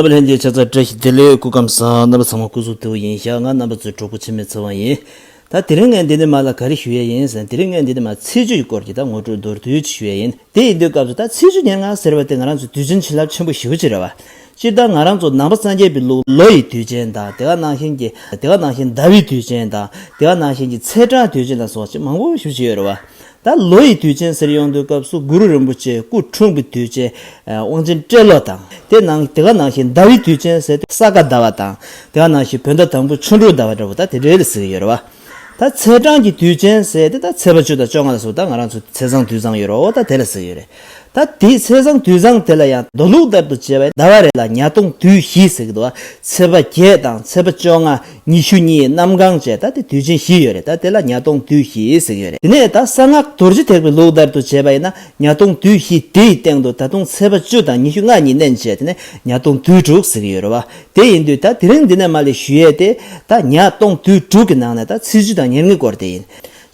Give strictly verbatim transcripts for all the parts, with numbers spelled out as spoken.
རྣམ་པ་ལྷན་རྒྱས་ཆ་ཚང་བཀྲ་ཤིས་བདེ་ལེགས། སྐུ་ཁམས་བཟང་། རྣམ་པ་ཚང་མ་སྐུ་གཟུགས་བདེ་པོ་ཡིན་ཤག་ང་རྣམ་པ་ཚོའི་གྲོགས་པོ་འཆི་མེད་ཚེ་དབང་ཡིན། ད་དེ་རིང་ངས་འདི་ནས་མར་ལ་ག་རེ་ཞུ་ཡས་ཡིན་ཟེར་ན། དེ་རིང་ངས་འདི་ནས་མར་ཚེས་བཅུ་ཡི་སྐོར་གྱི་ད་ངོ་སྤྲོད་མདོར་བསྡུས་ཅིག་ཞུ་ཡས་ཡིན། དེ་ཡིན་དུས་སྐབས་སུ་ད་ཚེས་བཅུ་ཉེར་ལྔ་ཟེར་བ་དེ་ང་རང་ཚོའི་དུས་ཆེན་བྱིན་རླབས་ཆེན་པོ་ཞེ་པོ་ཅིག་རེད་བ། སྤྱིར་བཏང་ང་རང་ཚོ་ནང་པ་སངས་རྒྱས་པའི་ལུགས་ལོ་ཡི་དུས་ཆེན་དང་དེ་ག་ནང་བཞིན་གྱི་དེ་ག་ནང་བཞིན་ཟླ་བའི་དུས་ཆེན་དང་དེ་ག་ནང་བཞིན་གྱི་ཚེས་གྲངས་དུས་ཆེན་ལ་སོགས་ཅིག་མང་པོ་ཞེ་པོ་ཅིག་ཡོད་རེད་བ། ད་ལོ་ཡི་དུས་ཆེན་ཟེར་ཡོང་དུས་སྐབས་སུ་གུ་རུ་རིན་པོ་ཆེ་སྐུ་འཁྲུངས་པའི་དུས་ཆེན། ཨ། དབང་ཆེན་སྤྲེལ་ལོ་དང་དེ་ནང་དེ་ག་ནང་བཞིན་ཟླ་བའི་དུས་ཆེན་ཟེར་དུས་ས་ག་ཟླ་བ་དང་དེ་ག་ནང་བཞིན་བོད་ཟླ་དང་པོ་ཆུ་འབྲུག་ཟླ་བ་འདྲ་བོ་ད་དེ་འདྲའི་ལ་ཟེར་གྱི་ཡོད་རེད་བ། ད་ཚེས་གྲངས་ཀྱི་དུས་ཆེན་ཟེར་དེ་ད་ཚེས་པ་བཅུ་དང་བཅོ་ལྔ་ལ་སོགས་ད་ང་རང་ཚོ་ཚེས་བཟང་དུས་བཟང་ཡོད་རེད། འོ་ད་དེ་ལ་ཟེར་གྱི་ཡོད་རེད། ད་དེའི་ཚེས་བཟང་དུས་བཟང་དེ་ལ་ཡང་མདོ་ལུགས་ལྟར་དུ་བྱས་པའི་ཟླ་བ་རེ་ལ་ཉ་སྟོང་དུས་བཞི་ཟེར་གྱི་འདུག་བ། ཚེས་པ་བརྒྱད་དང་ཚེས་པ་བཅོ་ལྔ། ཉི་ཤུ་གཉིས། གནམ་གང་བཅས་ད་དེ་དུས་ཆེན་བཞི་ཡོད་རེད། ད་དེ་ལ་ཉ་སྟོང་དུས་བཞི་ཟེར་གྱི་ཡོད་རེད། དེ་ནས་ད་གསང་སྔགས་རྡོ་རྗེ་ཐེག་པའི་ལུགས་ལྟར་དུ་བྱས་པ་ཡིན་ན་ཉ་སྟོང་དུས་བཞི་དེའི་སྟེང་དུ་ད་དུང་ཚེས་པ་བཅུ་དང་ཉི་ཤུ་ལྔ་གཉིས་བསྣན་བྱས་དེ་ནས་ཉ་སྟོང་དུས་དྲུག་ཟེར་གྱི་ཡོད་རེད་བ། དེ་ཡིན་དུས་ད་དེ་རིང་འདི་ནས་མར་ལས་ཞུ་ཡས་དེ་ད་ཉ་སྟོང་དུས་དྲུག་གི་ནང་ནས་ད་ཚེས་བཅུ་དང་ཉེར་ལྔའི་སྐོར་དེ་ཡིན།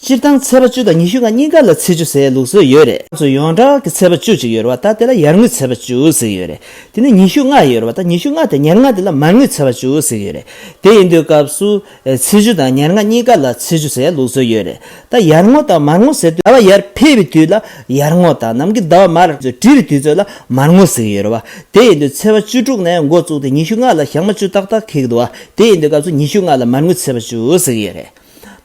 སྤྱིར་བཏང་ཚེས་པ་བཅུ་དང་ཉི་ཤུ་ལྔ་གཉིས་ཀ་ལ་ཚེས་བཅུ་ཟེར་ལུགས་སྲོལ་ཡོད་རེད། ང་ཚོ་ཡོངས་གྲགས་ཀྱི་ཚེས་པ་བཅུ་ཅིག་ཡོད་རེད་བ། ད་དེ་ལ་ཡར་ངོའི་ཚེས་པ་བཅུ་ཟེར་གྱི་ཡོད་རེད། དེ་ནས་ཉི་ཤུ་ལྔ་ཡོད་རེད་བ། ད་ཉི་ཤུ་ལྔ་དེ་ཉེར་ལྔ་དེ་ལ་མར་ངོའི་ཚེས་པ་བཅུ་ཟེར་གྱི་ཡོད་རེད། དེ་ཡིན་དུས་སྐབས་སུ་ཨེ་ཚེས་བཅུ་དང་ཉེར་ལྔ་གཉིས་ཀ་ལ་ཚེས་བཅུ་ཟེར་ལུགས་སྲོལ་ཡོད་རེད། ད་ཡར་ངོ་དང་མར་ངོ་ཟེར་དུས་ཟླ་བ་ཡར་ཕེབས་པའི་དུས་ལ་ཡར་ངོ་དང་ནམ་མཁའི་ཟླ་བ་མར་བྲི་བའི་དུས་ཚོད་ལ་མར་ངོ་ཟེར་གྱི་ཡོད་རེད་བ། དེ་ཡིན་དུས་ཚེས་པ་བཅུ་དྲུག་ནས་འགོ་བཙུགས་ཏེ་ཉི་ཤུ་ལྔ་ལ་ཞག་མ་བཅུ་ཏག་ཏག་འཁེལ་གྱི་འདུག་བ། དེ་ཡིན་དུས་སྐབས་སུ་ཉི་ཤུ་ལྔ་ལ་མར་ངོའི་ཚེས་པ་བཅུ་ཟེར་གྱི་ཡོད་རེད།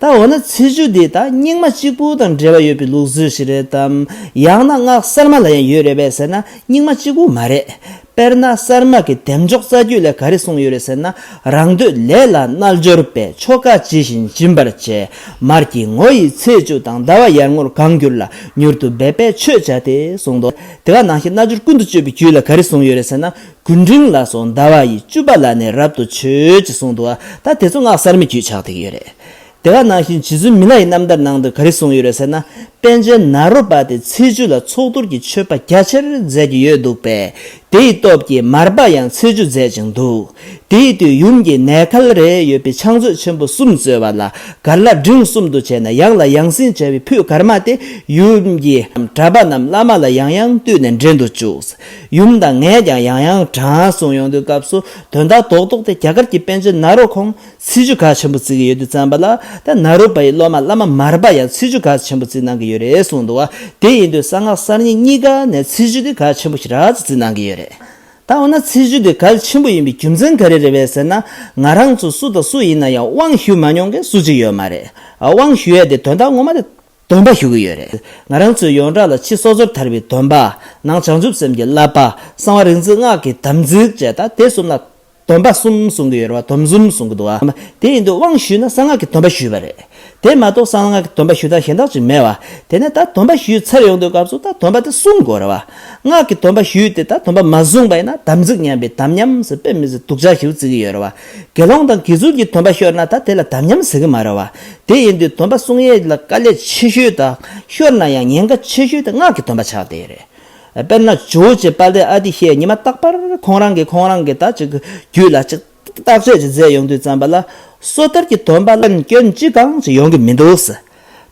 ད་འོ་ན་ཚེས་བཅུ་འདི་ད་སྙིགས་མ་གཅིག་པུ་དང་འབྲེལ་བ་ཡོད་པའི་ལུགས་སྲོལ་ཞིག་རེད་དམ། ཡང་ན་སྔགས་གསར་མ་ལ་ཡང་ཡོད་རེད་པས་ཟེར་ན་སྙིགས་མ་གཅིག་པུ་མ་རེད། དཔེར་ན་གསར་མ་གི་བདེ་མཆོག་རྩ་རྒྱུད་ལས་ག་རེ་གསུངས་ཡོད་རེད་ཟེར་ན། རང་འདོད་ལས་ལ་རྣལ་འབྱོར་པས། ཆོ་ག་ཇི་བཞིན་སྦྱིན་པར་བྱེད། མར་གྱི་ངོ་ཡི་ཚེས་བཅུ་དང་། ཟླ་བ་ཡར་ངོར་གང་འགྱུར་ལ། མྱུར་དུ་འབད་པས་མཆོད་བྱ་སྟེ། གསུངས་འདུག་དེ་ག་ནང་བཞིན་རྣལ་འབྱོར་ཀུན་ཏུ་སྤྱོད་པའི་རྒྱུད་ལ་ག་རེ་གསུངས་ཡོད་རེད་ཟེར་ན། གུས་འབྲིང་ལ་སོགས་ཟླ་བ་ཡི། བཅུ་པ་ལ་ནི་རབ་ཏུ་མཆོད། ཅེས་གསུངས་འདུག་ད་དེ་ཚོ་སྔགས་གསར་མའི་རྒྱུད་ཆགས་བསྡད་ཀྱི་ཡོད་རེད། དེ་ག་ནང་བཞིན་རྗེ་བཙུན་མི་ལ་ཡི་རྣམ་ཐར་ནང་དུ་ག་རེ་གསུངས་ཡོད་རེད་ཟེར་ན། པཎ་ཆེན་ནཱ་རོ་པ་དེ་ཚེས་བཅུ་ལ་ཚོགས་གཏོར་གྱི་མཆོད་པ་རྒྱ་ཆེར་མཛད་ཀྱི་ཡོད་འདུག་པས། དེ་ཡི་སྟོབས་ཀྱིས་མར་པ་ཡང་ཚེས་བཅུ་མཛད་ཅིང་འདུག་དེའི་དུས་ཡུམ་གྱི་ནས་ཁལ་རེ་ཡོད་པའི་ཕྱག་མཛོད་ཆེན་པོ་གསུམ་གཙོས་པ་ལ་གར་ལ་འབྲིང་གསུམ་དུ་བྱས་ནས་ཡང་ལ་ཡང་སྲིང་བྱ་བའི་ཕུད་གར་མ་དེ་ཡུམ་གྱི་གྲྭ་པ་རྣམས་བླ་མ་ལ་ཡང་ཡང་བསྟོད་ནས་འདྲེན་དུ་བཅུག་ཡུམ་དང་ངས་ཀྱང་ཡང་ཡང་དྲངས་གསུངས་ཡོང་དུས་སྐབས་སུ་དོན་དག་རྡོག་རྡོག་དེ་རྒྱ་གར་གྱི་པཎ་ཆེན་ནཱ་རོ་ཁོང་ཚེས་བཅུ་གལ་ཆེན་པོ་བརྩི་གི་ཡོད་དུས་ཙམ་པ་ལ། ད་ནཱ་རོ་པ་ཡི་སློབ་མ་བླ་མ་མར་པ་ཡང་ཚེས་བཅུ་གལ་ཆེན་པོ་བརྩི་གནང་གི་ཡོད་རེད་གསུངས་འདུག་བ། དེ་ཡིན་དུས་གསང་སྔགས་གསར་རྙིང་གཉིས་ཀ་ནས་ཚེས་བཅུ་དེ་གལ་ཆེན་པོ་ཞིག་ར་བརྩི་གནང་གི་ཡོད་རེད། ད་འོ་ན་ཚེས་བཅུ་དེ་གལ་ཆེན་པོ་ཡིན་པའི་རྒྱུ་མཚན་ག་རེ་རེད་པས་ཟེར་ན། ང་རང་ཚོ་སུ་དང་སུ་ཡིན་ན་ཡང་དབང་ཞུ་མ་མྱོང་མཁན་སུ་གཅིག་ཡོད་མ་རེད། ཨ། དབང་ཞུ་ཡས་དེ་དོན་དག་ངོ་མ་དེ་སྡོམ་པ་ཞུ་གི་ཡོད་རེད། ང་རང་ཚོའི་ཡོངས་གྲགས་ལ་ཕྱི་སོ་སོར་ཐར་པའི་སྡོམ་པ། ནང་བྱང་ཆུབ་སེམས་ཀྱི་བསླབ་པ། གསང་བ་རིག་འཛིན་སྔགས་ཀྱི་དམ་ཚིག་བཅས་ད་དེ་གསུམ་ལ་སྡོམ་པ་གསུམ་གསུང་གི་ཡོད་རེད་བ། སྡོམ་གསུམ་གསུང་གི་འདུག་བ། དེ་ཡིན་དུས་དབང་ཞུས་ན་གསང་སྔགས་ཀྱི་སྡོམ་པ་ཞུས་པ་རེད། དེ་མ་གཏོགས་གསང་སྔགས་ཀྱི་སྡོམ་པ་ཞུ་སྟངས་གཞན་དག་ཅིག་མེད་བ། དེ་ནས་ད་སྡོམ་པ་ཞུས་ཚར་ཡོང་དུས་སྐབས་སུ་ད་སྡོམ་པ་དེ་བསྲུང་དགོས་རེད་བ། སྔགས་ཀྱི་སྡོམ་པ་ཞུས་ཏེ་ད་སྡོམ་པ་མ་བསྲུངས་པ་ཡིན་ན་དམ་ཚིག་ཉམས་པའི་དམ་ཉམས་ཟེར་དཔེ་མི་སྲིད་སྡུག་ཅག་ཞིག་བརྩི་གི་ཡོད་རེད་བ། དགེ་སློང་དང་དགེ་ཚུལ་གྱི་སྡོམ་པ་ཤོར་ན་ད་དེ་ལ་དམ་ཉམས་ཟེར་གི་མ་རེད་བ། དེ་ཡིན་དུས་སྡོམ་པ་བསྲུང་ཡས་ལ་དཀའ་ལས་ཆེ་ཤོས་དང་ཤོར་ན་ཡང་ཉེན་ཁ་ཆེ་ཤོས་དེ་སྔགས་ཀྱི་སྡོམ་པ་ཆགས་བསྡད་ཡོད་རེད། དཔེར་ན་ཇོ་བོ་རྗེ་དཔལ་ལྡན་ཨ་ཏི་ཤས་ཉི་མ་རྟག་པར་ཁོང་རང་གིས་ཁོང་རང་གི་ད་ཅིག་རྒྱུད་ལ་ཅིག་བརྟག་དཔྱད་ཅིག་མཛད་ཡོང་དུས་ཙམ་པ་ལ། སོ་ཐར་གྱི་སྡོམ་པ་ལ་སྐྱོན་ཅི་གང་ཅིག་ཡོང་གི་མི་འདུག་ཟེར།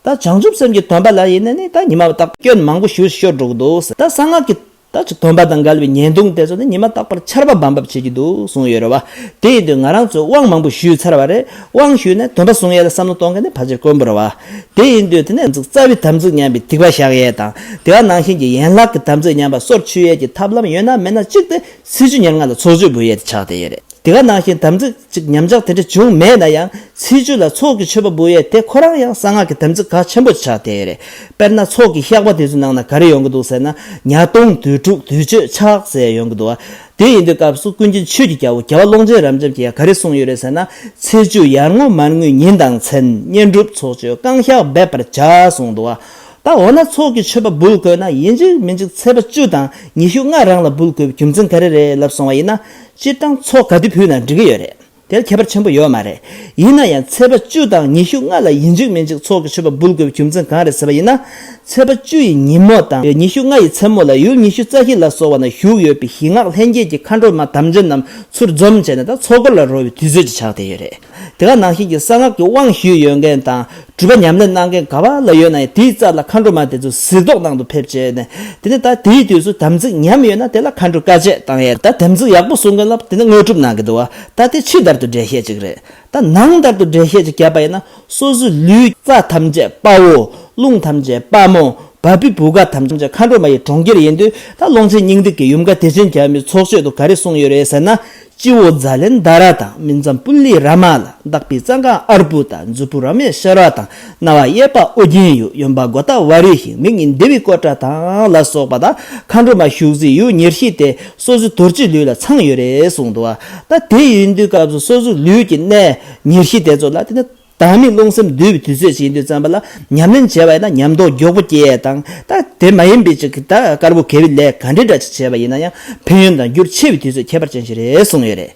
ད་བྱང་ཆུབ་སེམས་ཀྱི་སྡོམ་པ་ལ་ཡིན་ན་ནི་ད་ཉི་མ་རྟག་སྐྱོན་མང་པོ་ཞིག་ཤོར་འགྲོ་གི་འདུག་ཟེར། ད་གསང་སྔགས་ཀྱི་ད་ཅིག་སྡོམ་པ་དང་འགལ་བའི་ཉེས་ལྟུང་དེ་ཚོ་ནི་ཉི་མ་རྟག་པར་ཆར་པ་འབབ་འབབ་བྱེད་ཀྱི་འདུག་གསུངས་ཡོད་རེད་བ། དེ་ཡིན་དུས་ང་རང་ཚོས་དབང་མང་པོ་ཞུས་ཚར་བ་རེད། དབང་ཞུས་ནས་སྡོམ་པ་བསྲུང་ཡས་ལ་བསམ་བློ་གཏོང་མཁན་ནི་ཕལ་ཆེར་དཀོན་པོ་རེད་བ། དེ་ཡིན་དུས་དེ་ནས་རྩ་བའི་དམ་ཚིག་ཉམས་པའི་སྡིག་པ་བཤགས་ཡས་དང་དེ་ག་ནང་བཞིན་གྱི་ཡན་ལག་གི་དམ་ཚིག་ཉམས་པ་སོར་ཆུད་ཡས་ཀྱི་ཐབས་ལམ་ཡོད་ན་མེད་ན་གཅིག་དེ་ཚེས་བཅུ་ཉེར་ལྔ་ལ་ཚོགས་མཆོད་འབུལ་ཡས་དེ་ཆགས་བསྡད་ཡོད་རེད། དེ་ག་ནང་བཞིན་དམ་ཚིག་ཅིག་ཉམས་ཆག་དེ་འདྲ་བྱུང་མེད་ན་ཡང་ཚེས་བཅུ་ལ་ཚོགས་ཀྱི་མཆོད་པ་འབུལ་ཡས་དེ་ཁོ་རང་ཡང་གསང་སྔགས་ཀྱི་དམ་ཚིག་གལ་ཆེན་པོ་ཆགས་བསྡད་ཡོད་རེད། དཔེར་ན་ཚོགས་ཀྱི་བཤགས་པ་དེ་ཚོའི་ནང་ན་ག་རེ་ཡོང་གི་འདུག་ཟེར་ན། ཉ་སྟོང་དུས་དྲུག་དུས་མཆོད་ཕྱག་ཟེར་ཡོང་གི་འདུག་བ། དེ་ཡིན་དུས་སྐབས་སུ་ཀུན་མཁྱེན་ཆོས་ཀྱི་རྒྱལ་པོ་རྒྱལ་བ་ཀློང་ཆེན་རབ་འབྱམས་ཀྱིས་ཡང་ག་རེ་གསུངས་ཡོད་རེད་ཟེར་ན། ཚེས་བཅུ་ཡར་ངོ་མར་ངོའི་ཉིན་དང་མཚན། བསྙེན་སྒྲུབ་ཚོགས་མཆོད་བསྐང་བཤགས་འབད་པར་བྱ་གསུངས་འདུག་བ། ད་འོ་ན་ཚོགས་ཀྱི་མཆོད་པ་འབུལ་དགོས་ན་ཡིན་གཅིག་མིན་གཅིག་ཚེས་པ་བཅུ་དང་ཉི་ཤུ་ལྔ་རང་ལ་འབུལ་དགོས་པའི་རྒྱུ་མཚན་ག་རེ་རེད་ལབ་སོང་བ་ཡིན་ན། སྤྱིར་བཏང་ཚོགས་ག་དུས་ཕུལ་ན་འགྲིག་གི་ཡོད་རེད། དེར་ཁྱད་པར་ཆེན་པོ་ཡོད་མ་རེད། ཡིན་ན་ཡང་ཚེས་པ་བཅུ་དང་ཉི་ཤུ་ལྔ་ལ་ཡིན་གཅིག་མིན་གཅིག་ཚོགས་ཀྱི་མཆོད་པ་འབུལ་དགོས་པའི་རྒྱུ་མཚན་གང་རེད་ཟེར་བ་ཡིན་ན། ཚེས་པ་བཅུ་ཡི་ཉིན་མོ་དང་ཉི་ཤུ་ལྔ་ཡི་མཚན་མོ་ལ་ཡུལ་ཉི་ཤུ་རྩ་བཞི་ལ་སོགས་པ་ན་བཞུགས་ཡོད་པའི་གཞི་སྔགས་ལྷན་སྐྱེས་ཀྱི་མཁའ་འགྲོ་མ་དམ་ཅན་རྣམས་ཚུར་འཛོམས་བྱས་ནས་ད་ཚོགས་འཁོར་ལ་རོལ་བའི་དུས་ཚོད་ཅིག་ཆགས་བསྡད་ཡོད་རེད། དེ་ག་ནང་བཞིན་གྱི་གསང་སྔགས་ཀྱི་དབང་ཞུས་ཡོད་མཁན་དང་། སྒྲུབ་པ་ཉམས་ལེན་གནང་མཁན་ག་བ་ལ་ཡོད་ན་ཡང་དེའི་རྩ་ལ་མཁའ་འགྲོ་མ་དེ་ཚོ་གཟིགས་རྟོག་གནང་དུ་ཕེབས་བྱས་ནས། དེ་ནས་ད་དེའི་དུས་སུ་དམ་ཚིག་ཉམས་ཡོད་ན་དེ་ལ་མཁའ་འགྲོ་བཀའ་ཆད་བཏང་ཡས། ད་དམ་ཚིག་ཡག་པོ་སྲུང་མཁན་ལ་དེ་ནས་དངོས་གྲུབ་གནང་གི་འདུག་བ། ད་དེ་ཕྱི་ལྟར་དུ་འགྲེལ་བཤད་ཅིག་རེད། ད་ནང་ལྟར་དུ་འགྲེལ་བཤད་ཅིག་བརྒྱབ་པ་ཡིན་ན། སོ་སོའི་ལུས་རྩ་ཐམས་ཅད་དཔའ་བོ། རླུང་ཐམས་ཅད་དཔའ་མོ། བ་སྤུའི་བུ་ག་ཐམས་ཅད་མཁའ་འགྲོ་མ་ཡི་གྲོང་ཁྱེར་ཡིན་དུས། ད་ཀློང་ཆེན་སྙིང་ཐིག་གི་ཡུམ་ག་བདེ་ཆེན་རྒྱལ་མོའི་ཚོགས་མཆོད་དུ་ག་རེ་གསུངས་ཡོད་རེད་ཟེར་ན། སྤྱི་བོ་ཛཱ་ལནྡྷ་ར་དང་། སྨིན་མཚམས་པུ་ལི་ར་མ་ལ། དག་པའི་རྩ་འགག་ཨརྦུ་ད། མཛུབ་ཕུག་ར་མེ་ཤྭ་ར་དང་། རྣ་བ་གཡས་པ་ཨོ་རྒྱན་ཡུལ། གཡོན་པ་གོ་ཏ་ཝ་རི་ཧི། མིག་གཉིས་འདེ་བི་ཀོ་ཏྲ་དང་ལ་སོགས་པ་དང་། མཁའ་འགྲོ་མ་བཞུགས་སའི་ཡུལ་ཉེར་བཞི་དེ་སོ་སོའི་རྡོ་རྗེ་ལུས་ལ་ཚང་ཡོད་རེད་གསུངས་འདུག་བ། ད་དེ་ཡིན་དུས་སྐབས་སུ་སོ་སོའི་ལུས་ཀྱི་གནས་ཉེར་བཞི་དེ་ཚོ་ལ་དེ་ནི་བདག་མེད་རླུང་སེམས་འདུས་པའི་དུས་ཚོད་ཅིག་ཡིན་དུས་ཙམ་པ་ལ། ཉམས་ལེན་བྱས་པ་ཡིན་ན་ཉམས་རྟོགས་མགྱོགས་པོ་སྐྱེ་ཡས་དང་། ད་དེ་མ་ཡིན་པའི་ཅིག་ད་དཀར་པོ་དགེ་བའི་ལས་ག་འདྲའི་འདྲ་ཅིག་བྱས་པ་ཡིན་ན་ཡང་ཕན་ཡོན་དང་འགྱུར་ཆེ་བའི་དུས་ཚོད་ཁྱད་པར་ཅན་ཞིག་རེད་གསུངས་ཡོད་རེད།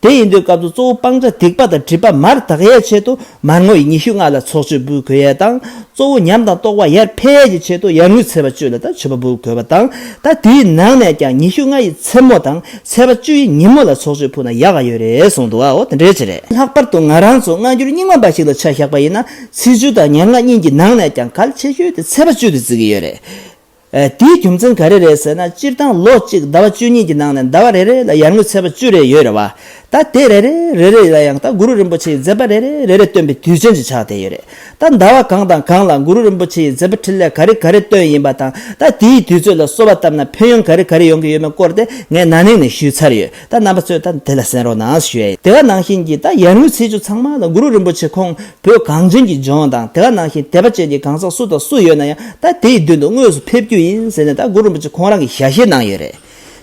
དེ་ཡིན་དུས་སྐབས་སུ་གཙོ་བོ་སྤང་བྱ་སྡིག་པ་དང་སྒྲིབ་པ་མར་དག་ཡས་ཆེད་དུ། མར་ངོ་ཡི་ཉི་ཤུ་ལྔ་ལ་ཚོགས་མཆོད་འབུལ་དགོས་ཡས་དང་། གཙོ་བོ་ཉམས་དང་རྟོགས་པ་ཡར་འཕེལ་ཡས་ཀྱི་ཆེད་དུ་ཡར་ངོའི་ཚེས་པ་བཅུ་ལ་ད་མཆོད་པ་འབུལ་དགོས་པ་དང་། ད་དེའི་ནང་ནས་ཀྱང་ཉི་ཤུ་ལྔ་ཡི་མཚན་མོ་དང་ཚེས་པ་བཅུ་ཡི་ཉིན་མོ་ལ་ཚོགས་མཆོད་ཕུལ་ན་ཡག་ག་ཡོད་རེད་གསུངས་འདུག་བ། འོ་དེ་འདྲའི་ཅིག་རེད། ལྷག་པར་དུ་ང་རང་ཚོ་སྔ་འགྱུར་རྙིང་མ་འབའ་ཞིག་ལ་ཆ་བཞག་པ་ཡིན་ན། ཚེས་བཅུ་དང་ཉེར་ལྔ་གཉིས་ཀྱི་ནང་ནས་ཀྱང་གལ་ཆེ་ཤོས་དེ་ཚེས་པ་བཅུ་དེ་བརྩི་གི་ཡོད་རེད། ཨ། དེའི་རྒྱུ་མཚན་ག་རེ་རེད་ཟེར་ན། སྤྱིར་བཏང་ལོ་གཅིག་ཟླ་བ་བཅུ་གཉིས་ཀྱི་ནང་ནས་ཟླ་བ་རེ་རེ་ལ་ཡར་ངོའི་ཚེས་པ་བཅུ་རེ་ཡོད་རེད་བ། ད་དེ་རེ་རེ་རེ་རེ་ལ་ཡང་ད་གུ་རུ་རིན་པོ་ཆེའི་མཛད་པ་རེ་རེ་རེ་རེ་སྟོན་པའི་དུས་ཆེན་ཅིག་ཆགས་བསྡད་ཡོད་རེད། ད་ཟླ་བ་གང་དང་གང་ལ་གུ་རུ་རིན་པོ་ཆེའི་མཛད་པ་འཕྲིན་ལས་ག་རེ་ག་རེ་སྟོན་ཡིན་པ་དང་། ད་དེའི་དུས་ཚོད་ལ་གསོལ་བ་བཏབ་ན་ཕན་ཡོན་ག་རེ་ག་རེ་ཡོང་གི་ཡོད་མེད་སྐོར་དེ་ངས་ན་ནིང་ནས་ཞུས་ཚར་ཡོད། ད་རྣམ་པ་ཚོས་ད་དེ་ལ་གསན་རོགས་གནང་ཞུ་ཡ་ཡིན། དེ་ག་ནང་བཞིན་གྱི་ད་ཡར་ངོའི་ཚེས་བཅུ་ཚང་མ་ལ་གུ་རུ་རིན་པོ་ཆེ་ཁོང་བོད་གངས་ཅན་གྱི་ལྗོངས་དང་། དེ་ག་ནང་བཞིན་དད་པ་ཅན་གྱི་གང་ཟག་སུ་དང་སུ་ཡོད་ན་ཡང་ད་དེའི་མདུན་དུ་དངོས་སུ་ཕེབས་རྒྱུ་ཡིན་ཟེར་ནས། ད་གུ་རུ་རིན་པོ་ཆེ་ཁོང་རང་གིས་ཞལ་བཞེས་གནང་ཡོད་རེད།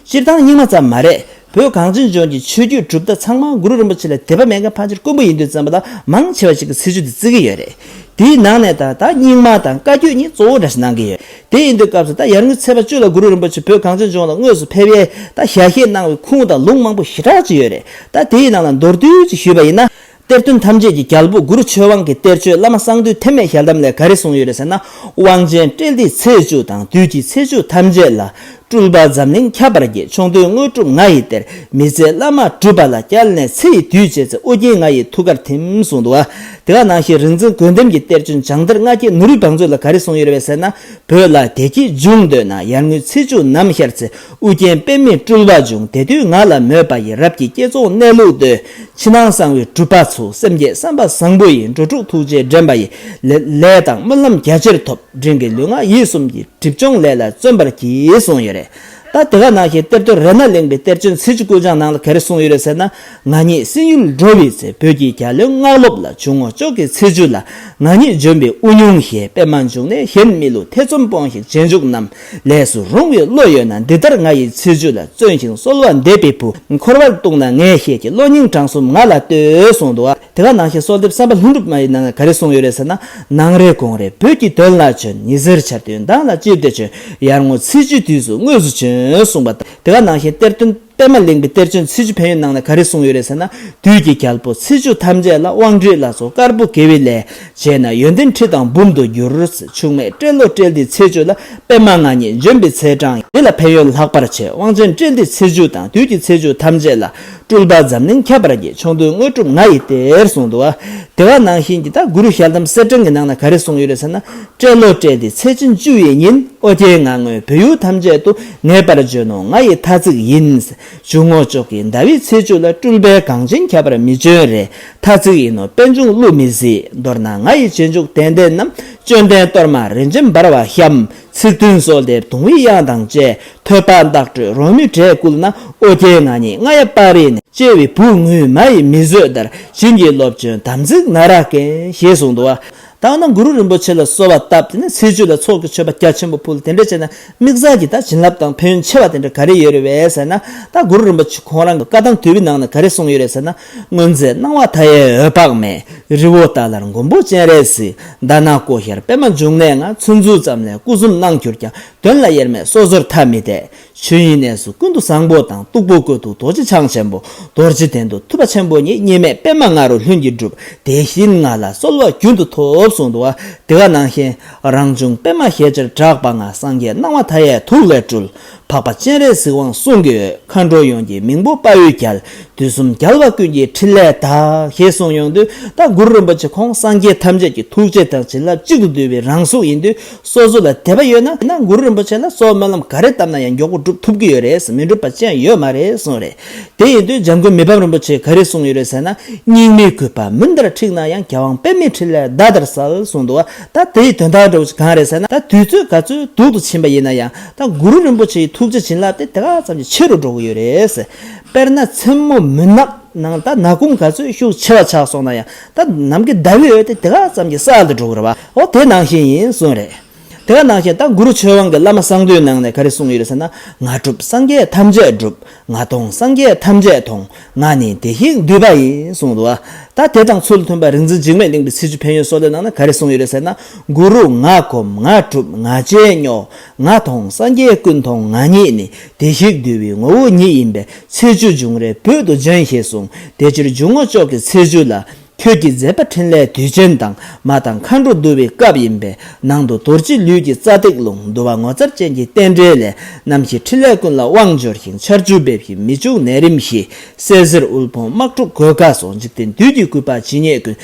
སྤྱིར་བཏང་རྙིང་མ་ཙམ་མ་རེད། བོད་གངས་ཅན་ལྗོངས་ཀྱི་ཆོས་བརྒྱུད་གྲུབ་མཐའ་ཚང་མ་གུ་རུ་རིན་པོ་ཆེ་ལ་དད་པ་མེད་མཁན་ཕལ་ཆེར་དཀོན་པོ་ཡིན་དུས་ཙམ་པ་ལ། མང་ཆེ་བ་ཞིག་གིས་ཚེས་བཅུ་དེ་བརྩི་གི་ཡོད་རེད། དེའི་ནང་ནས་ད་ད་རྙིང་མ་དང་བཀའ་བརྒྱུད་གཉིས་གཙོ་བོ་འདྲ་ཞིག་གནང་གི་ཡོད། དེ་ཡིན་དུས་སྐབས་སུ་ད་ཡར་ངོའི་ཚེས་པ་བཅུ་ལ་གུ་རུ་རིན་པོ་ཆེ་བོད་གངས་ཅན་ལྗོངས་ལ་དངོས་སུ་ཕེབས་ཡས་ད་ཞལ་བཞེས་གནང་བའི་ཁུངས་དང་ལུང་མང་པོ་ཞེ་དྲག་ཅིག་ཡོད་རེད། ད་དེའི་ནང་ལ་མདོར་བསྡུས་ཅིག་ཞུས་པ་ཡིན་ན། གཏེར་སྟོན་ཐམས་ཅད་ཀྱི་རྒྱལ་པོ་གུ་རུ་ཆོས་དབང་གི་གཏེར་ཆོས་བླ་མ་གསང་འདུས་ཐེག་མའི་ཞལ་གདམས་ལས་ག་རེ་གསུངས་ཡོད་རེད་ཟེར་ན། དབང་ཆེན་སྤྲེལ་ལྡན་ཚེས་བཅུ་དང་། དུས་ཀྱི་ཚེས་བཅུ་ཐམས་ཅད་ལ། སྤྲུལ་པ་འཛམ་གླིང་ཁྱབ་པར་བསྐྱེད། ཆོ་འཕྲུལ་དངོས་གྲུབ་ང་ཡི་གཏེར། མི་ཚེ་བླ་མ་སྒྲུབ་པ་ལ། སྐྱལ་ནས་ཚེ་ཡི་དུས་བྱེད་ཚེ། ཨོ་རྒྱན་ང་ཡི་ཐུགས་ཀར་ཐིམ་གསུངས་འདུག་བ། དེ་ག་ནང་བཞིན་རིག་འཛིན་དགོན་འདེམས་ཀྱི་གཏེར་ཆོས་བྱང་གཏེར་ལྔ་བརྒྱའི་ནོར་བུའི་བང་མཛོད་ལ་ག་རེ་གསུངས་ཡོད་རེད་ཟེར་ན། བོད་ལ་བདེ་སྐྱིད་འབྱུང་འདོད་ན། ཡར་ངོའི་ཚེས་བཅུ་ནམ་ཤར་ཚེ། ཨོ་རྒྱན་པདྨས་སྤྲུལ་པ་འབྱུང་། དེ་དུས་ང་ལ་མོས་པ་ཡིས། རབ་ཀྱི་བསྐྱེད་རྫོགས་གནས་ལུགས་བསྟོད། ཕྱི་ནང་གསང་བའི་སྒྲུབ་པ་ཚུ། སེམས་བསྐྱེད་བསམ་པ་བཟང་པོ་ཡིས། འགྲོ་དྲུག་ཐུགས་རྗེས་འདྲེན་པ་ཡི། ལས་ལས་དང་སྨོན་ལམ་རྒྱ་ཆེར་ཐོབ། འབྲིང་གི་ལུས་ངག་ཡིད་གསུམ་གྱི། སྒྲིབ་སྦྱོང་ལས་ལ་བརྩོན་པར་གྱིས་གསུངས་ཡོད་རེད། ད་དེ་ག་ནང་བཞིན་གཏེར་སྟོན་རཏྣ་གླིང་པའི་གཏེར་ཆོས་ཚེས་བཅུ་ཀུན་བྱང་ནང་ལ་ག་རེ་གསུངས་ཡོད་རེད་ཟེར་ན། ང་ཉིད་བསེ་ཡུལ་འགྲོ་བའི་ཚེ། བོད་ཀྱི་རྒྱལ་བློན་སྔགས་སློབ་ལ། ཇུས་ངོ་ཅོག་གི་ཚེས་བཅུ་ལ། ང་ཉིད་འབྱོན་པའི་དབུ་སྙུང་ཞེས། པདྨ་འབྱུང་གནས་གཞན་མི་བསླུ། ཐེ་ཚོམ་སྤོངས་ཤིག་རྗེས་འཇུག་རྣམས། ལས་སུ་རུང་བའི་བློ་ཡོད་ན། འདི་ལྟར་ང་ཡི་ཚེས་བཅུ་ལ། བརྩོན་ཞིང་གསོལ་བ་འདེབས་པའི་བུ། འཁོར་བར་གཏུགས་ན་ངས་ཤེས་ཀྱི། བློ་སྙིང་བྲང་གསུམ་ང་ལ་གཏོད་གསུངས་འདུག་བ། དེ་ག་ནང་བཞིན་གསོལ་འདེབས་བསམ་པ་ལྷུན་གྲུབ་མ་ཡི་ནང་ན་ག་རེ་གསུངས་ཡོད་རེད་ཟེར་ན། ནངས་རེ་དགོང་རེ་བོད་ཀྱི་དོན་ལ་བྱོན། ཉི་ཟེར་འཆར་དུས་མདངས་ལ་ཅིར་ཏེ་བྱོན། ཡར་ངོ་ཚེས་བཅུའི་དུས་སུ་དངོས་སུ་བྱོན་གསུངས་པ་དང་། དེ་ག་ནང་བཞིན་གཏེར་སྟོན་པདྨ་གླིང་པའི་གཏེར་ཆོས་ཚེས་བཅུ་ཕན་ཡོན་ནང་ན་ག་རེ་གསུངས་ཡོད་རེད་ཟེར་ན། དུས་ཀྱི་རྒྱལ་པོ་ཚེས་བཅུ་ཐམས་ཅད་ལ། དབང་ཁྲིད་ལ་སོགས་དཀར་པོ་དགེ་བའི་ལས་བྱས་ན། ཡོན་ཏན་ཁྲི་དང་འབུམ་དུ་འགྱུར། འཆུག་མེད་སྤྲེལ་ལོ་སྤྲེལ་ཟླའི་ཚེས་བཅུ་ལ། པདྨ་ང་ཉིད་འབྱོན་པའི་ཚེས་གྲངས། འདི་ལ་ཕན་ཡོན་ལྷག་པར་ཆེ། དབང་ཆེན་སྤྲེལ་ཟླའི་ཚེས་བཅུ་དང་། དུས་ཀྱི་ཚེས་བཅུ་ཐམས་ཅད་ལ། སྤྲུལ་པ་འཛམ་གླིང་ཁྱབ་པར་བསྐྱེད། ཆོ་འཕྲུལ་དངོས་གྲུབ་ང་ཡི་གཏེར་གསུངས་འདུག་བ། དེ་ག་ནང་བཞིན་གྱི་ད་གུ་རུ་ཞལ་གདམས་གསེར་ཕྲེང་གི་ནང་ན་ག་རེ་གསུངས་ཡོད་རེད་ཟེར་ན། སྤྲེལ་ལོ་སྤྲེལ་ཟླའི་ཚེས་ཆེན་བཅུ་ཡི་ཉིན། ཨོ་རྒྱན་ང་སྔོན་བོད་ཡུལ་ཐམས་ཅད་དུ། ངེས་པར་འབྱོན་ནོ་ང་ཡི་ཐ་ཚིག་ཡིན། ཇུས་ངོ་ཅོག་གི་ཟླ་བའི་ཚེས་བཅུ་ལ། སྤྲུལ་པའི་གངས་ཅན་ཁྱབ་པར་མི་འབྱོན་རེ། ཐ་ཚིག་ཡིན་ནོ་པད་འབྱུང་བསླུ་མི་སྲིད། མདོར་ན་ང་ཡི་རྗེས་འཇུག་དད་ལྡན་རྣམས། བཅོམ་ལྡན་གཏོར་མ་རིན་ཆེན་འབར་བ་བཤམས། ཚིག་བདུན་གསོལ་འདེབས་གདུང་བའི་དབྱངས་དང་བཅས། ཐོས་པ་བདག་སྤྲོད་རོལ་མོའི་སྒྲས་བསྐུལ་ན། ཨོ་རྒྱན་ང་ཉིད་རྔ་ཡབ་དཔལ་རི་ནས། སྐྱེ་བའི་བུ་ངུས་མ་ཡིས་མི་བཟོད་ལྟར། བྱིན་གྱིས་རློབ་བྱོན་དམ་ཚིག་ན་ར་ཀན། ཞེས་གསུངས་འདུག་བ། ད་འོ་ན་གུ་རུ་རིན་པོ་ཆེ་ལ་གསོལ་བ་བཏབ། དེ་ནས་ཚེས་བཅུ་ལ་ཚོགས་ཀྱི་མཆོད་པ་རྒྱ་ཆེན་པོ་ཕུལ། དེ་འདྲ་བྱས་ན་དམིགས་བསལ་གྱི་ད་བྱིན་རླབས་དང་ཕན་ཡོན་ཆེ་བ་དེ་འདྲ་ག་རེ་ཡོད་རེད་བས་ཟེར་ན། ད་གུ་རུ་རིན་པོ་ཆེ་ཁོང་རང་གི་བཀའ་ཐང་དོལ་པོའི་ནང་ན་ག་རེ་གསུངས་ཡོད་རེད་ཟེར་ན། སྔོན་ཚེ་སྣང་བ་མཐའ་ཡས་འོད་དཔག་མེད། རི་བོ་ཏཱ་ལར་མགོན་པོ་སྤྱན་རས་གཟིགས། དྷ་ན་ཀོ་ཤར་པདྨ་འབྱུང་གནས་ང་། ཚུར་འཛུལ་ཙམ་ལས་སྐུ་གསུམ་སྣང་གྱུར་ཀྱང་། དོན་ལ་དབྱེར་མེད་སོ་སོར་ཐ་མི་དད། ཆོས་དབྱིངས་གནས་སུ་ཀུན་ཏུ་བཟང་པོ་དང་། སྟུག་པོ་ཀོས་དུ་རྡོ་རྗེ་འཆང་ཆེན་པོ། རྡོ་རྗེ་གདན་དུ་ཐུབ་པ་ཆེན་པོ་ཉིད། གཉིས་མེད་པདྨ་ང་རོ་ལྷུན་གྱིས་གྲུབ། དེ་བཞིན་ང་ལ་གསོལ་བ་རྒྱུན་དུ་ཐོབ་གསུངས་འདུག་བ། དེ་ག་ནང་བཞིན་རང་བྱུང་པདྨ་ཞལ་ཆེར་གྲགས་པ་ང་། སངས་རྒྱས་སྣང་བ་མཐའ་ཡས་ཐུགས་ལས་སྤྲུལ། འཕགས་པ་སྤྱན་རས་གཟིགས་དབང་གསུང་གི་འོད། མཁའ་འགྲོ་ཡོངས་ཀྱི་མིང་པོ་དཔའ་བོའི་རྒྱལ། དུས་གསུམ་རྒྱལ་བ་ཀུན་གྱི་ཕྲིན་ལས་དག་ཞེས་གསུངས་ཡོང་དུས། ད་གུ་རུ་རིན་པོ་ཆེ་ཁོང་སངས་རྒྱས་ཐམས་ཅད་ཀྱི་ཐུགས་རྗེ་དང་བྱིན་རླབས་གཅིག་ཏུ་བསྡུས་པའི་རང་གཟུགས་ཡིན་དུས། སོ་སོ་ལ་དད་པ་ཡོད་ན་ན་གུ་རུ་རིན་པོ་ཆེ་ལ་གསོལ་བ་སྨོན་ལམ་ག་རེ་བཏབ་ན་ཡང་མགྱོགས་པོ་འགྲུབ་ཐུབ་ཀྱི་ཡོད་རེད། མི་འགྲུབ་པ་ཅན་ཡོད་མ་རེད་གསུངས་རེད། དེ་ཡིན་དུས་འཇམ་མགོན་མི་ཕམ་རིན་པོ་ཆེས་ག་རེ་གསུངས་ཡོད་རེད་ཟེར་ན། སྙིགས་མའི་གུས་པ་མུན་ལྟར་འཁྲིགས་ན་ཡང་། རྒྱལ་དབང་པདྨའི་ཕྲིན་ལས་ཟླ་ལྟར་གསལ་གསུངས་འདུག་བ། ད་དེའི་དོན་དག་འདྲ་བོ་ཞིག་གང་རེད་ཟེར་ན། ད་དུས་ཚོད་ག་ཚོད་སྡུག་ཏུ་ཕྱིན་པ་ཡིན་ན་ཡང་། ད་གུ་རུ་རིན་པོ་ཆེའི་ཐུགས་རྗེ་བྱིན་རླབས་དེ་དེ་ག་ཙམ་གྱིས་ཆེ་རུ་འགྲོ་གི་ཡོད་རེད། དཔེར་ན་མཚན་མོ་མུན་ནག་ནང་ད་ནག་ཁུང་ག་ཚོད་ཤུགས་ཆེ་བ་ཆགས་སོང་ན་ཡང་། ད་ནམ་མཁའི་ཟླ་འོད་དེ་དེ་ག་ཙམ་གྱིས་གསལ་དུ་འགྲོ་གི་རེད་བ། འོ་དེ་ནང་བཞིན་ཡིན་གསུངས་རེད། དེ་ག་ནང་བཞིན་ད་གུ་རུ་ཆོས་དབང་གི་བླ་མ་གསང་འདུས་ནང་ནས་ག་རེ་གསུངས་ཡོད་རེད་ཟེར་ན། ང་སྒྲུབ་སངས་རྒྱས་ཐམས་ཅད་སྒྲུབ། ང་མཐོང་སངས་རྒྱས་ཐམས་ཅད་མཐོང་། ང་ནི་བདེ་གཤེགས་འདུས་པ་ཡིན་གསུངས་འདུག་བ། ད་དེ་དང་ཚུལ་མཐུན་པ་རིག་འཛིན་འཇིགས་མེད་གླིང་པའི་ཚེས་བཅུ་ཕན་ཡོན་གསོལ་འདེབས་ནང་ན་ག་རེ་གསུངས་ཡོད་རེད་ཟེར་ན། གུ་རུ་ང་སྒོམ་ང་སྒྲུབ་ང་རྗེས་སྙོགས། ང་མཐོང་སངས་རྒྱས་ཀུན་མཐོང་ང་ཉིད་ནི། བདེ་གཤེགས་འདུས་པའི་ངོ་བོ་ཉིད་ཡིན་པས། ཚེས་བཅུ་འབྱུང་རེ་བོད་དུ་བྱོན་ཞེས་གསུངས། དེ་ཕྱིར་འབྱུང་ངོ་ཅོག་གི་ཚེས་བཅུ་ལ། ཁྱོད་ཀྱི་མཛད་པ་ཕྲིན་ལས་དུས་ཆེན་དང་། མ་དང་མཁའ་འགྲོ་འདུ་བའི་སྐབས་ཡིན་པས། ནང་དུ་རྡོ་རྗེ་ལུས་ཀྱི་རྩ་སྟེགས་ལུང་། འདུ་བ་ངོ་མཚར་ཅན་གྱི་རྟེན་འབྲེལ་ལས། རྣམ་བཞི་འཕྲིན་ལས་ཀུན་ལ་དབང་འབྱོར་ཞིང་། ཆར་ཆུ་འབེབས་ཤིང་མི་འཇུག་ནད་རིམས་ཞི། སད་སེར་དབུལ་ཕོངས་དམག་འཁྲུག་གོད་ཁ་སོགས། འཇིག་རྟེན་བདུད་ཀྱི་རྐུས་པ་ཇི་སྙེད་ཀུན།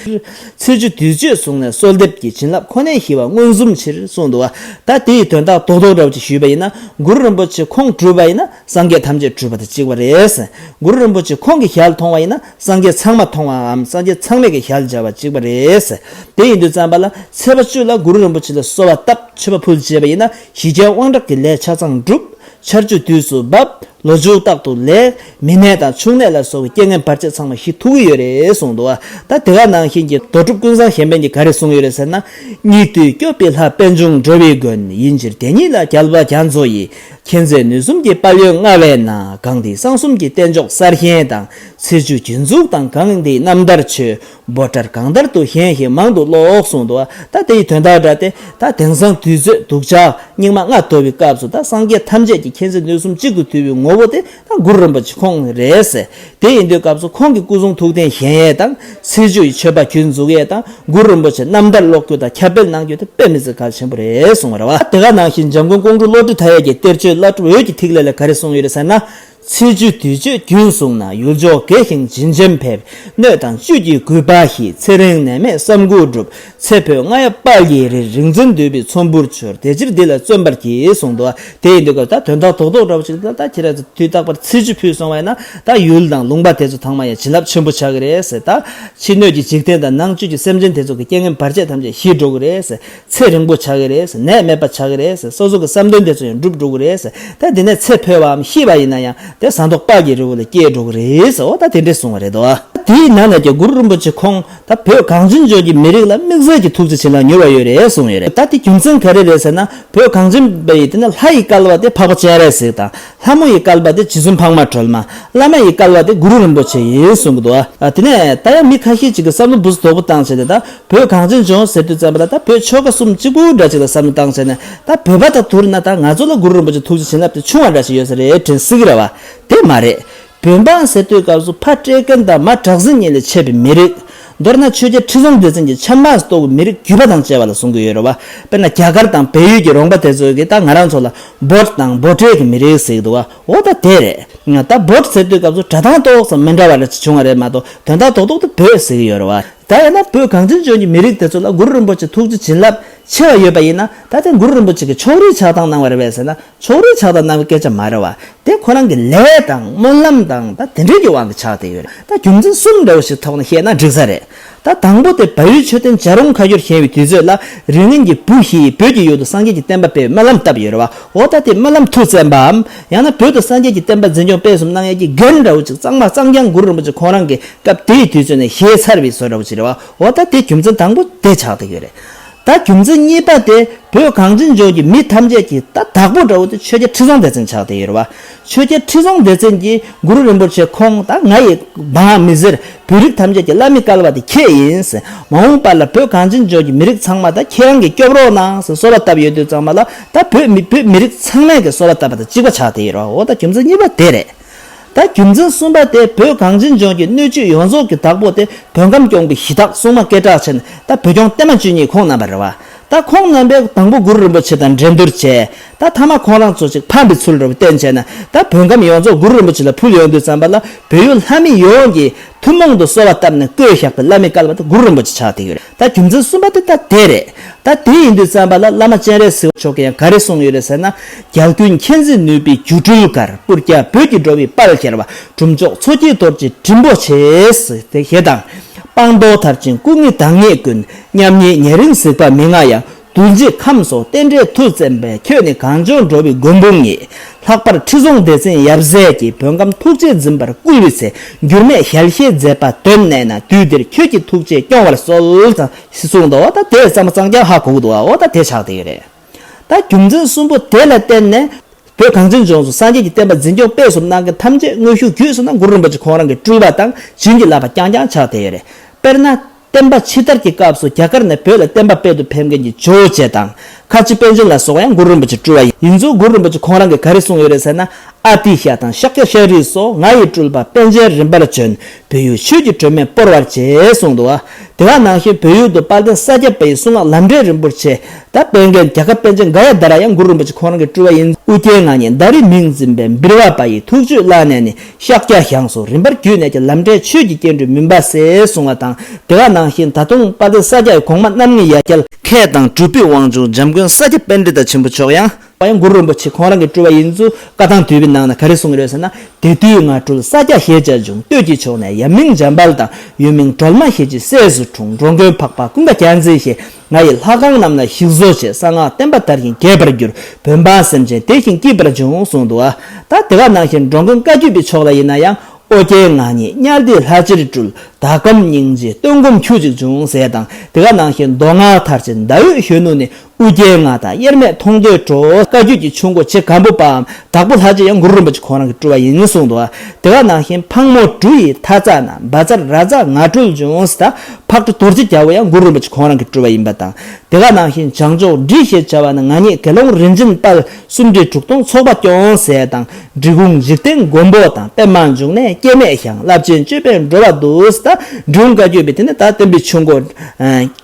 ཚེས་བཅུ་དུས་མཆོད་བཟུང་ནས་གསོལ་འདེབས་ཀྱི། བྱིན་རླབས་ཁོ་ནས་ཞི་བ་མངོན་སུམ་ཕྱིར་གསུངས་འདུག་བ། ད་དེའི་དོན་དག་རྡོག་རྡོག་འདྲ་བོ་ཅིག་ཞུས་པ་ཡིན་ན། གུ་རུ་རིན་པོ་ཆེ་ཁོང་གྲུབ་པ་ཡིན་ན། སངས་རྒྱས་ཐམས་ཅད་གྲུབ་པ་དང་གཅིག་པ་རེད། གུ་རུ་རིན་པོ་ཆེ་ཁོང་གི་ཞལ་མཐོང་བ་ཡིན་ན། སངས་རྒྱས་ཚང་མ་མཐོང་བའམ། སངས་རྒྱས་ཚང་མས་ཀྱི་ཞལ་མཇལ་བ་གཅིག་པ་རེད། དེ་ཡིན་དུས་ཙམ་པ་ལ། ཚེས་པ་བཅུ་ལ་གུ་རུ་རིན་པོ་ཆེ་ལ་གསོལ་བ་བཏབ། མཆོད་པ་ཕུལ་བྱས་པ་ཡིན་ན། ཞི་རྒྱས་དབང་དྲག་གི་ལས་ཆ་ཚང་འགྲུབ། ཆར་ཆུ་དུས་སུ་འབབ། ལོ་མཇུག་རྟག་ཏུ་ལེགས། མི་ནད་དང་ཕྱུགས་ནད་ལ་སོགས་པའི་རྐྱེན་ངན་བར་ཆད་ཚང་མ་ཞི་ཐུབ་ཀྱི་ཡོད་རེད་གསུངས་འདུག་བ། ད་དེ་ག་ནང་བཞིན་གྱི་རྡོ་གྲུབ་ཀུན་བཟང་གཞན་ཕན་གྱིས་ག་རེ་གསུངས་ཡོད་རེད་ཟེར་ན། སྙིགས་དུས་སྐྱོབ་པའི་ལྷ། པད་འབྱུང་འགྲོ་བའི་མགོན། ཡིན་ཕྱིར་དེ་ཉིད་ལ་རྒྱལ་བ་རྒྱ་མཚོ་ཡི། མཁྱེན་བརྩེ་ནུས་གསུམ་གྱི་དཔལ་ཡོན་མངའ་བས་ན། གང་འདི་གསང་གསུམ་གྱི་རྟེན་མཆོག་གསལ་བཞེངས་དང་། ཚེས་བཅུ་རྒྱུན་འཛུགས་དང་། གང་འདི་རྣམ་ཐར་ཆོས། འབོད་སྒྲར་གང་ལྟར་དུ་བཞེངས་ཤིང་མང་དུ་ཀློག་གསུངས་འདུག་བ། ད་དེ་ཡི་དོན་དག་འདྲ་སྟེ། ད་དེང་སང་དུས་ཚོད་སྡུག་ཅག་སྙིགས་མ་ལྔ་བདོ་བའི་སྐབས་སུ། ད་སངས་རྒྱས་ཐམས་ཅད་ཀྱི་མཁྱེན་བརྩེ་ནུས་གསུམ་གཅིག་ཏུ་བསྡུས་པའི་ངོ་བོ་དེ་ད་གུ་རུ་རིན་པོ་ཆེ་ཁོང་རེད་ཟེར། དེ་ཡིན་དུས་སྐབས་སུ་ཁོང་གི་སྐུ་གསུང་ཐུགས་རྟེན་བཞེངས་ཡས་དང་། ཚེས་བཅུ་ཡི་མཆོད་པ་རྒྱུན་འཛུགས་ཡས་དང་། གུ་རུ་རིན་པོ་ཆེ་རྣམ་ཐར་ཀློག་རྒྱུ་དང་ཁྱབ་སྤེལ་གནང་རྒྱུ་དེ་དཔེ་མི་སྲིད་གལ་ཆེན་པོ་རེད་གསུངས་པ་རེད་བ། དེ་ག་ནང་བཞིན་འཇམ་མགོན་ཀོང་སྤྲུལ་བློ་གྲོས་མཐའ་ཡས་ཀྱིས་གཏེར་ཆོས་བླ་སྒྲུབ་འོད་ཀྱི་ཐིག་ལེ་ལ་ག་རེ་གསུངས་ཡོད་རེད་ཟེར་ན། ཚེས་བཅུ་དུས་མཆོད་རྒྱུན་བསྲུངས་ན། ཡུལ་ཕྱོགས་དགེ་ཞིང་བྱིན་ཅན་ཕེབས། སྣོད་དང་བཅུད་ཀྱི་གུས་པ་ཞིག་ཚེ་རིང་ནད་མེད་བསམ་དགུ་འགྲུབ། ཚེ་འཕོས་རྔ་ཡབ་དཔལ་གྱི་རི། རིག་འཛིན་འདུས་པའི་ཚོམ་བུར་གྱུར། དེ་ཕྱིར་འདི་ལ་བརྩོན་པར་གྱིས་གསུངས་འདུག་དེ་ཡིན་དུས་སྐབས་ད་དོན་དག་རྡོག་རྡོག་འདྲ་བོ་ཞིག་ད་ད་ཁྱེད་རང་ཚོ་དུས་རྟག་པར་ཚེས་བཅུ་ཕུལ་སོང་བ་ཡིན་ན། ད་ཡུལ་དང་ལུང་པ་དེ་ཚོ་ཚང་མ་ཡང་བྱིན་རླབས་ཆེན་པོ་ཆགས་ཀྱི་རེད་ཟེར། ད་ཕྱི་སྣོད་ཀྱི་འཇིག་རྟེན་དང་ནང་བཅུད་ཀྱི་སེམས་ཅན་དེ་ཚོ་གི་རྐྱེན་ངན་བར་ཆད་ཐམས་ཅད་ཞི་འགྲོ་གི་རེད་ཟེར། ཚེ་རིང་པོ་ཆགས་ཀྱི་རེད་ཟེར། ནད་མེད་པ་ཆགས་ཀྱི་རེད་ཟེར། སོ་སོ་གི་བསམ་དོན་དེ་ཚོ་ཡང་འགྲུབ་འགྲོ་གི་རེད་ཟེར། ད་དེ་ནས་ཚེ་འཕོས་པའམ་ཤི་བ་ཡིན་ན་ཡང་དེ་ཟངས་མདོག་དཔལ་གྱི་རི་བོ་ལ་སྐྱེས་འགྲོ་གི་རེད་ཟེར། འོ་ད་དེ་འདྲས་གསུངས་པ་རེད་དོ། དེའི་ནང་ནས་ཀྱང་གུ་རུ་རིན་པོ་ཆེ་ཁོང་ད་བོད་གངས་ཅན་ལྗོངས་ཀྱི་མི་རིགས་ལ་དམིགས་བསལ་གྱི་ཐུགས་རྗེ་བྱིན་རླབས་མྱུར་བ་ཡོད་རེད་གསུངས་ཡོད་རེད། ད་དེ་རྒྱུ་མཚན་ག་རེ་རེད་ཟེར་ན། བོད་གངས་ཅན་པ་ཡི་དེ་ནི་ལྷ་ཡི་བསྐལ་པ་དེ་འཕགས་པ་སྤྱན་རས་གཟིགས་དང་། ལྷ་མོ་ཡི་བསྐལ་པ་དེ་རྗེ་བཙུན་འཕགས་མ་སྒྲོལ་མ། བླ་མ་ཡི་བསྐལ་པ་དེ་གུ་རུ་རིན་པོ་ཆེ་ཡིན་གསུང་གི་འདུག་ཨ། དེ་ནས་ད་ཡང་མི་ཁ་ཤས་ཅིག་གིས་བསམ་བློ་འབུ་སུ་དོག་པོ་བཏང་བྱས་ཏེ། ད་བོད་གངས་ཅན་ལྗོངས་ཟེར་དུས་ཙམ་པ་ལ་ད་བོད་ཆོལ་ཁ་གསུམ་གཅིག་པུ་འདྲ་ཅིག་ལ་བསམ་བློ་བཏང་བྱས་ནས། ད་བོད་པ་དང་བསྡུར་ན་ད་ང་ཚོ་ལ་གུ་རུ་རིན་པོ་ཆེ་ཐུགས་རྗེ་བྱིན་རླབས་དེ་ཆུང་བ་འདྲ་ཞིག་ཡོད་ས་རེད་དྲན་སྲིད་ཀྱི་རེད་བ། དེ་མ་རེད། བོད་འབངས་ཟེར་དུས་སྐབས་སུ་ཕ་སྤྲེལ་རྒན་དང་མ་བྲག་སྲིན་གཉིས་ལས་མཆེད་པའི་མི་རིགས། མདོར་ན་ཆོས་རྒྱལ་ཁྲི་སྲོང་ལྡེ་བཙན་གྱི་ཆབ་འབངས་སུ་གཏོགས་པའི་མི་རིགས་རྒྱུད་པ་དང་བཅས་པ་ལ་གསུང་གི་ཡོད་རེད་བ། དཔེར་ན་རྒྱ་གར་དང་བལ་ཡུལ་གྱི་རོང་པ་དེ་ཚོ་གིས་ད་ང་རང་ཚོ་ལ་བོད་དང་བོད་སྤྲེལ་གྱི་མི་རིགས་ཟེར་གྱི་འདུག་བ། འོ་ད་དེ་རེད། ད་བོད་ཟེར་དུས་སྐབས་སུ་སྒྲ་གདངས་ཏོག་ཙམ་མི་འདྲ་བ་རེ་བྱུང་བ་རེད་མ་གཏོགས། དོན་དག་རྡོག་རྡོག་ཏུ་བོད་ཟེར་གྱི་ཡོད་རེད་བ། ད་ཡིན་ན་བོད་གངས་ཅན་ལྗོངས་ཀྱི་མི་རིགས་དེ་ཚོ་ལ་གུ་རུ་རིན་པོ་ཆེ་ཐུགས་རྗེ་བྱིན་རླབས་ཆེ་བ་ཡོད་པ་ཡིན་ན། ད་དེ་གུ་རུ་རིན་པོ་ཆེ་གིས་ཕྱོགས་རིས་ཆགས་སྡང་གནང་བ་རེད་པས་ཟེར་ན། ཕྱོགས་རིས་ཆགས་སྡང་གནང་བའི་སྐད་ཆ་མ་རེད་བ། དེ་ཁོ་རང་གི་ལས་དང་སྨོན་ལམ་དང་ད་དེ་འདྲའི་གི་དབང་གིས་ཆགས་བསྡད་ཡོད་རེད། ད་རྒྱུ་མཚན་གསུམ་འདྲ་བོ་ཞིག་ཐོག་ནས་བཤད་ན་འགྲིག་ས་རེད། ད་དང་པོ་དེ་བལ་ཡུལ་མཆོད་རྟེན་བྱ་རུང་ཁ་ཡུལ་བཞེངས་པའི་དུས་ཚོད་ལ། རིགས་ངན་གྱི་བུ་བཞི་ཡིས་བོད་ཀྱི་ཡུལ་དུ་སངས་རྒྱས་ཀྱི་བསྟན་པ་སྤེལ་བའི་སྨོན་ལམ་བཏབ་ཡོད་རེད་བ། འོ་ད་དེ་སྨོན་ལམ་མཐུ་བཙན་པའམ། ཡང་ན་བོད་དུ་སངས་རྒྱས་ཀྱི་བསྟན་པ་འཛིན་སྐྱོང་སྤེལ་གསུམ་གནང་ཡས་ཀྱི་འགན་འདྲ་བོ་ཅིག་གཙང་མ་གཙང་རྐྱང་གུ་རུ་རིན་པོ་ཆེ་ཁོང་རང་གིས་སྐབས་དེའི་དུས་ཚོད་ནས་བཞེས་ཚར་བའི་བཟོ་འདྲ་བོ་ཅིག་རེད་བ། འོ་ད་དེ་རྒྱུ་མཚན་དང་པོ་དེ་ཆགས་བསྡད་ཡོད་རེད། ད་རྒྱུ་མཚན་གཉིས་པ་དེ་བོད་གངས་ཅན་ལྗོངས་ཀྱི་མི་ཐམས་ཅད་ཀྱི་ད་བདག་པོ་འདྲ་བོ་དེ་ཆོས་རྒྱལ་ཁྲི་སྲོང་ལྡེ་བཙན་ཆགས་བསྡད་ཡོད་རེད་བ། ཆོས་རྒྱལ་ཁྲི་སྲོང་ལྡེ་བཙན་གྱིས་གུ་རུ་རིན་པོ་ཆེ་ཁོང་ད་ང་ཡི་འབངས་མི་སེར་བོད་རིགས་ཐམས་ཅད་ཀྱི་བླ་མའི་བསྐལ་པ་དེ་ཁྱེད་ཡིན་ཟེར། མ་འོངས་པ་ལ་བོད་གངས་ཅན་ལྗོངས་ཀྱི་མི་རིགས་ཚང་མ་ད་ཁྱེད་རང་གིས་སྐྱོབ་རོགས་གནང་ཟེར་གསོལ་བ་བཏབ་ཡོད་དུས་ཙམ་པ་ལ། ད་བོད་མི་བོད་མི་རིགས་ཚང་མས་ཀྱི་གསོལ་བ་བཏབ་པ་དང་གཅིག་པ་ཆགས་བསྡད་ཡོད་རེད་བ། འོ་ད་རྒྱུ་མཚན་གཉིས་པ་དེ་རེད། ད་རྒྱུ་མཚན་གསུམ་པ་དེ་བོད་གངས་ཅན་ལྗོངས་ཀྱི་སྣོད་བཅུད་ཡོངས་རྫོགས་ཀྱི་བདག་པོ་དེ་བོད་ཁམས་སྐྱོང་བའི་གཞི་བདག་སྲུང་མ་སྐད་གྲགས་ཆེ་ནས་ད་བོད་སྐྱོང་བརྟན་མ་བཅུ་གཉིས་ཁོང་རྣམ་པ་རེད་བ། ད་ ད་ཁོང་རྣམ་པས་དང་པོ་གུ་རུ་རིན་པོ་ཆེ་དང་འགྲན་བསྡུར་བྱས། ད་ཐ་མ་ཁོང་རང་ཚོ་ཅིག་ཕམ་པའི་ཚུལ་འདྲ་བོ་བསྟན་བྱས་ན། ད་བོད་ཁམས་ཡོངས་རྫོགས་གུ་རུ་རིན་པོ་ཆེ་ལ་ཕུལ་ཡོང་དུས་ཙམ་པ་ལ། བོད་ཡུལ་ལྷ་མི་ཡོངས་ཀྱིས་ཐུན་མོང་དུ་གསོལ་བ་བཏབ་ནས་བཀོད་བཞག་པའི་བླ་མའི་བསྐལ་པ་དེ་གུ་རུ་རིན་པོ་ཆེ་ཆགས་བསྡད་ཡོད་རེད། ད་རྒྱུ་མཚན་གསུམ་པ་དེ་ད་དེ་རེད། ད་དེ་ཡིན་དུས་ཙམ་པ་ལ་བླ་མ་སྤྱན་རས་གཟིགས་མཆོག་གིས་ཡང་ག་རེ་གསུངས་ཡོད་རེད་ཟེར་ན། རྒྱལ་ཀུན་མཁྱེན་བརྩེ་ནུས་པའི་སྒྱུ་འཕྲུལ་གར། སྤུར་རྒྱལ་བོད་ཀྱི་འགྲོ་བའི་དཔལ་ཤར་བ། གྲུབ་མཆོག་མཚོ་སྐྱེས་རྡོ་རྗེ་འགྲེང་བུ་ཆེ། ཟེར་དེ་ཞེས་དང་། སྤངས་རྟོགས་མཐར་ཕྱིན་སྐུ་ལྔའི་བདག་ཉིད་ཀུན། མཉམ་ཉིད་ཉེ་རིང་གཟིགས་པ་མི་མངའ་ཡང་། གདུལ་བྱའི་ཁམས་སོགས་རྟེན་འབྲེལ་མཐུ་བཙན་པས། ཁྱོད་ནི་གངས་ལྗོངས་འགྲོ་བའི་མགོན་དཔུང་ཉིད། ལྷག་པར་ཁྲི་སྲོང་ལྡེ་བཙན་ཡབ་སྲས་ཀྱིས། བོད་ཁམས་ཐུགས་རྗེས་འཛིན་པར་བསྐུལ་བའི་ཚེ། འགྱུར་མེད་ཞལ་བཞེས་མཛད་པ་དོན་གནས་ན། དུས་འདིར་ཁྱོད་ཀྱི་ཐུགས་རྗེས་སྐྱོང་བར་གསོལ། ཟེར་གསུངས་འདུག་ད་དེ་ཚང་མ་གཙང་རྐྱང་ཧ་གོ་གི་འདུག་འོ་ད་དེ་ཆགས་བསྡད་ཡོད་རེད། ད་རྒྱུ་མཚན་གསུམ་པོ་དེ་ལ་བརྟེན་ནས། བོད་གངས་ཅན་ལྗོངས་སུ་སངས་རྒྱས་ཀྱི་བསྟན་པ་འཛིན་སྐྱོང་སྤེལ་གསུམ་གནང་མཁན་ཐམས་ཅད་དངོས་ཤུགས་བརྒྱུད་སོང་ན་གུ་རུ་རིན་པོ་ཆེ་ཁོང་རང་གི་སྤྲུལ་པ་དང་བྱིན་གྱིས་བརླབས་པ་རྐྱང་རྐྱང་ཆགས་བསྡད་ཡོད་རེད། དཔེར་ན། བསྟན་པ་ཕྱི་དར་གྱི་སྐབས་སུ་རྒྱ་གར་ནས་བོད་ལ་བསྟན་པ་སྤེལ་དུ་ཕེབས་མཁན་གྱི་ཇོ་བོ་རྗེ་དང་། ཁ་ཆེ་པཎ་ཆེན་ལ་སོགས་ཡང་གུ་རུ་རིན་པོ་ཆེའི་སྤྲུལ་པ་ཡིན་ཚུལ་གུ་རུ་རིན་པོ་ཆེ་ཁོང་རང་གིས་ག་རེ་གསུངས་ཡོད་རེད་ཟེར་ན། ཨ་ཏི་ཤ་དང་ཤཱཀྱ་ཤྲཱི་སོགས། ང་ཡི་སྤྲུལ་པ་པཎ་ཆེན་རིམ་པར་བྱོན། བོད་ཡུལ་ཆོས་ཀྱི་སྒྲོན་མེ་སྤོར་བར་བྱེད། གསུངས་འདུག་བ། དེ་ག་ནང་བཞིན་བོད་ཡུལ་དུ་དཔལ་ལྡན་ས་སྐྱ་པའི་གསུང་ངག་ལམ་འབྲས་རིན་པོ་ཆེ། ད་སྤེལ་མཁན་རྒྱ་གར་པཎ་ཆེན་ག་ཡ་དྷ་ར་ཡང་གུ་རུ་རིན་པོ་ཆེ་ཁོང་རང་གི་སྤྲུལ་པ་ཡིན། ཨུ་རྒྱན་ང་ཉིད་ཟླ་རིའི་མིང་འཛིན་པའི་འབུལ་བ་པ་ཡི། ཐུགས་བཅུད་བླངས་ནས་ནི་ཤཱཀྱ་ཞང་སོགས། རིམ་པར་བརྒྱུད་ནས་ཀྱང་ལམ་འབྲས་ཆོས་ཀྱི་སྐྱེ་འགྲོའི་མུན་པ་སེལ། གསུང་བ་དང་། དེ་ག་ནང་བཞིན་ད་དུང་དཔལ་ལྡན་ས་སྐྱ་ཡི་གོང་མ་རྣམ་ལྔའི་ཡ་གྱལ། མཁས་དང་གྲུབ་པའི་དབང་ཕྱུག་འཇམ་མགོན་ས་སྐྱ་པཎྜི་ཏ་ཆེན་པོ་མཆོག་ཡང་། ཡང་གུ་རུ་རིན་པོ་ཆེ་ཁོང་རང་གི་སྤྲུལ་པ་ཡིན་ཚུལ་བཀའ་ཐང་བསྡུས་པའི་ནང་ན་ག་རེ་གསུངས་ཡོད་ཟེར་ན། དེ་དུས་ང་སྤྲུལ་ས་སྐྱ་ཞེས་བྱ་བྱུང་། སྟོད་ཀྱི་ཕྱོགས་ནས་ཡབ་མིང་འཇམ་དཔལ་དང་། ཡུལ་མིང་སྒྲོལ་མ་ཞེས་ཀྱི་སྲས་སུ་འཁྲུངས། འགྲོ་མགོན་འཕགས་པ་ཀུན་དགའ་རྒྱལ་མཚན་ཞེས། ང་ཡི་ལྷ་ཁང་རྣམས་ན་ཞིག་གསོ་བྱས། གསང་སྔགས་བསྟན་པ་དར་ཞིང་རྒྱས་པར་གྱུར། བོད་འབངས་སེམས་ཅན་བདེ་ཞིང་སྐྱིད་པར་བྱུང་། གསུངས་འདུག་བ། ད་དེ་ག་ནང་བཞིན་འགྲོ་མགོན་བཀའ་བརྒྱུད་པའི་ཕྱོགས་ལ་ཡིན་ན་ཡང་། ཨོ་རྒྱན་ང་ཉིད་དམྱལ་འདས་ལྷ་ཆེར་སྤྲུལ། བདག་གམ་སྙིང་རྗེ་སྟོན་སྒོམ་ཁྱུ་གཅིག་འབྱུང་། ཟེར་དང་། དེ་ག་ནང་བཞིན་མདོ་སྔགས་མཐར་ཕྱིན་ཟླ་འོད་གཞོན་ནུ་ནི། ཨོ་རྒྱན་ང་དང་དབྱེར་མེད་མཐོང་འདོད་འགྲོ། བཀའ་བརྒྱུད་ཀྱི་ཆུ་མགོ་ཆེ་སྒམ་པོ་པའམ་དྭགས་པོ་ལྷ་རྗེ་ཡང་གུ་རུ་རིན་པོ་ཆེ་ཁོང་རང་གི་སྤྲུལ་པ་ཡིན་གསུངས་འདུག་བ། དེ་ག་ནང་བཞིན་ཕག་མོ་འབྲུ་ཡི་མཐའ་རྩ་ན། བཛྲ་ར་ཛ་ང་སྤྲུལ་འབྱུང་། ཟེར་ད་ཕག་གྲུ་རྡོ་རྗེ་རྒྱལ་པོ་ཡང་གུ་རུ་རིན་པོ་ཆེ་ཁོང་རང་གི་སྤྲུལ་པ་ཡིན་པ་དང་། དེ་ག་ནང་བཞིན་བྱང་ཕྱོགས་འབྲི་ཞེས་བྱ་བ་ན། ང་ཉིད་དགེ་སློང་རིན་ཆེན་དཔལ། སུམ་སྒྲིལ་དྲུག་སྟོང་ཚོགས་པ་སྐྱོང་། ཟེར་དང་། འབྲི་གུང་འཇིག་རྟེན་མགོན་པོ་དང་། པདྨ་འབྱུང་གནས་སྐྱེ་མེད་ཞང་། རླབས་ཆེན་ཅོད་པན་འགྲོ་བ་འདུལ། ཟེར་ད་འབྲི་གུང་བཀའ་བརྒྱུད་པའི་དེ་ནི་ད་བསྟན་པའི་ཆུ་མགོ།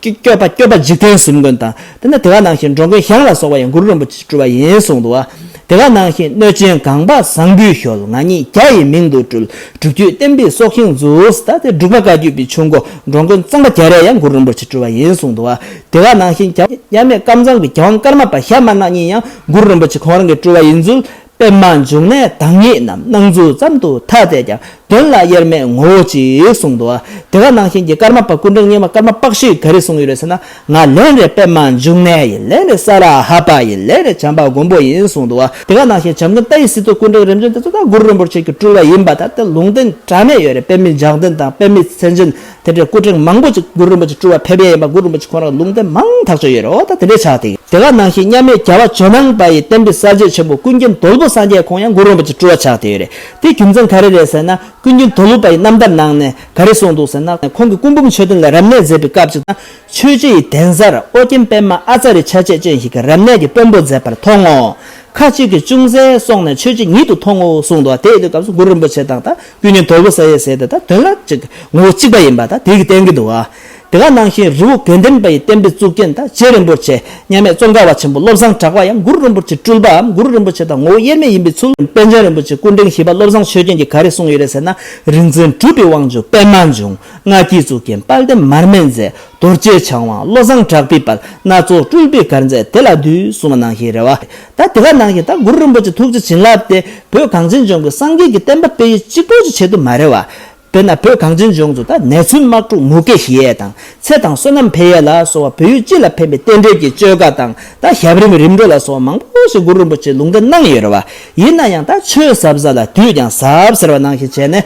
སྐྱོབ་པ་སྐྱོབ་པ་འཇིག་རྟེན་གསུམ་མགོན་དང་། དེ་ནི་དེ་ག་ནང་བཞིན་འགྲོ་མགོན་ཞང་ལ་སོགས་པ་ཡང་གུ་རུ་རིན་པོ་ཆེའི་སྤྲུལ་པ་ཡིན་གསུངས་འདུག་བ། དེ་ག་ནང་བཞིན་གནོད་སྦྱིན་གང་བ་བཟང་པོའི་ཞོལ། ང་ཉིད་རྒྱ་ཡི་མིང་དུ་སྤྲུལ། སྒྲུབ་བརྒྱུད་བསྟན་པའི་སྲོག་ཤིང་འཛུགས། ད་དེ་འབྲུག་པ་བཀའ་བརྒྱུད་པའི་ཆུ་མགོ་འགྲོ་མགོན་གཙང་པ་རྒྱ་རས་ཡང་གུ་རུ་རིན་པོ་ཆེའི་སྤྲུལ་པ་ཡིན་གསུངས་འདུག་བ། དེ་ག་ནང་བཞིན་རྒྱ་མཉམ་མེད་ཀམ་ཚང་གི་རྒྱལ་དབང་ཀརྨ་པ་ཞྭ་དམར་ནག་གཉིས་ཡང་གུ་རུ་རིན་པོ་ཆེ་ཁོང་རང་གི་སྤྲུལ་པ་ཡིན་ཚུལ། པདྨ་འབྱུང་གནས་བདག་ཉིད་རྣམས། སྣང་ཚུལ་ཙམ་དུ་ཐ་དད་ཀྱང་། དོན་ལ་དབྱེར་མེད་ངོ་བོ་གཅིག་གསུངས་འདུག་བ། དེ་ག་ནང་བཞིན་གྱི་ཀརྨ་པ་སྐུ་ཕྲེང་གཉིས་པ་ཀརྨ་པཀ་ཤི་ག་རེ་གསུངས་ཡོད་རེད་ཟེར་ན། ང་ལན་རེ་པདྨ་འབྱུང་གནས་ཡིན། ལན་རེ་ས་ར་ཧ་པ་ཡིན། ལན་རེ་བྱམས་པ་མགོན་པོ་ཡིན་གསུངས་འདུག་བ། དེ་ག་ནང་བཞིན་བྱམས་མགོན་ཏཱའི་སི་ཏུ་སྐུ་ཕྲེང་རིམ་བྱོན་དེ་ཚོ་ད་གུ་རུ་རིན་པོ་ཆེ་གི་སྤྲུལ་པ་ཡིན་པ་ད་དེ་ལུང་བསྟན་འདྲ་མེད་ཡོད་རེད། པདྨའི་ལྗགས་ལྡན་དང་པདྨའི་མཚན་ཅན། དེ་འདྲའི་སྐུ་ཕྲེང་མང་པོ་ཅིག་གུ་རུ་རིན་པོ་ཆེ་སྤྲུལ་པ་ཕེབས་ཡས་ཡིན་པ་གུ་རུ་རིན་པོ་ཆེ་ཁོང་རང་ལུང་བསྟན་མང་ཐག་ཆོད་ཡོད་རེད། འོ་ད་དེ་འདྲའི་ཆགས་དེ། དེ་ག་ནང་བཞིན་མཉམ་མེད་རྒྱལ་བ་ཇོ་ནང་པ་ཡི་བསྟན་པའི་གསལ་བྱེད་ཆེན་པོ་ཀུན་མཁྱེན་རྡོལ་པོ་སངས་རྒྱས་ཁོང་ཡང་གུ་རུ་རིན་པོ་ཆེ་སྤྲུལ་པ་ཆགས་བསྡད་ཡོད་རེད། དེ་རྒྱུ་མཚན་ག་རེ་རེད་ཟེར་ན། ཀུན་མཁྱེན་རྡོལ་པོ་པ་ཡི་རྣམ་ཐར་ནང་ནས་ག་རེ་གསུངས་འདུག་ཟེར་ན། ཁོང་གིས་སྐུ་འབུམ་མཆོད་རྟེན་ལ་རབ་གནས་མཛད་པའི་སྐབས་ཅིག་ན། ཆོས་རྗེ་ཡི་གདན་སར་ཨོ་རྒྱན་པདྨ་ཨ་ཙ་རི་ཆ་བྱད་ཅན་ཞིག་གིས་རབ་གནས་ཀྱི་དཔོན་པོ་མཛད་པར་མཐོང་ངོ་། ཁ་ཅིག་གིས་ཅུང་ཟད་སོང་ནས་ཆོས་རྗེ་ཉིད་དུ་མཐོང་ངོ་གསུངས་འདུག་དེ་ཡིན་དུས་སྐབས་སུ་གུ་རུ་རིན་པོ་ཆེ་དང་ད་ཀུན་མཁྱེན་རྡོལ་པོ་སངས་རྒྱས་ཟེར་དེ་ད་དོན་ལ་ཅིག་ངོ་བོ་གཅིག་པ་ཡིན་པ་ད་དེ་གིས་བསྟན་གྱི་འདུག་བ། དེ་ག་ནང་བཞིན་རི་བོ་དགེ་ལྡན་པ་ཡི་བསྟན་པའི་གཙུག་རྒྱན་དང་རྗེ་རིན་པོ་ཆེ་མཉམ་མེད་ཙོང་ཁ་པ་ཆེན་པོ་བློ་བཟང་གྲགས་པ་ཡང་གུ་རུ་རིན་པོ་ཆེའི་སྤྲུལ་པའམ་གུ་རུ་རིན་པོ་ཆེ་དང་ངོ་བོ་དབྱེར་མེད་ཡིན་པའི་ཚུལ། པཎ་ཆེན་རིན་པོ་ཆེ་སྐུ་ཕྲེང་བཞི་པ་བློ་བཟང་ཆོས་རྒྱན་གྱིས་ག་རེ་གསུངས་ཡོད་རེད་ཟེར་ན། རིག་འཛིན་གྲུབ་པའི་དབང་ཕྱུག་པདྨ་འབྱུང་། སྔགས་ཀྱི་གཙུག་རྒྱན་དཔལ་ལྡན་མར་མེ་མཛད། རྡོ་རྗེ་འཆང་དབང་བློ་བཟང་གྲགས་པའི་དཔལ། སྣ་ཚོགས་སྤྲུལ་པའི་གར་མཛད་དེ་ལ་འདུད་གསུངས་པ་ནང་བཞིན་རེད་བ། ད་དེ་ག་ནང་བཞིན་ད་གུ་རུ་རིན་པོ་ཆེ་ཐུགས་རྗེ་བྱིན་རླབས་དེ་བོད་གངས་ཅན་ལྗོངས་ཀྱི་སངས་རྒྱས་ཀྱི་བསྟན་པ་སྤེལ་ཡུལ་གཅིག་པོ་ཅིག་ཆེད་དུ་མ་རེད་བ། དཔེར་ན་བོད་གངས་ཅན་ལྗོངས་སུ་ད་ནད་མཚོན་དམག་འཁྲུག་མུ་གེ་ཞི་ཡས་དང་ཚེ་དང་བསོད་ནམས་འཕེལ་ཡས་ལ་སོགས་པ་བོད་ཡུལ་སྤྱི་ལ་ཕན་པའི་རྟེན་འབྲེལ་གྱི་བཅོས་ཁ་དང་ད་ཞབས་རིམ་རིམ་གྲོ་ལ་སོགས་པ་མང་པོ་ཞིག་གུ་རུ་རིན་པོ་ཆེས་ལུང་བསྟན་གནང་ཡོད་རེད་བ། ཡིན་ན་ཡང་ད་ཆོས་ཟབ་ཟབ་ལ་དུས་ཀྱང་ཟབ་ཟེར་བ་ནང་བཞིན་བྱས་ནས།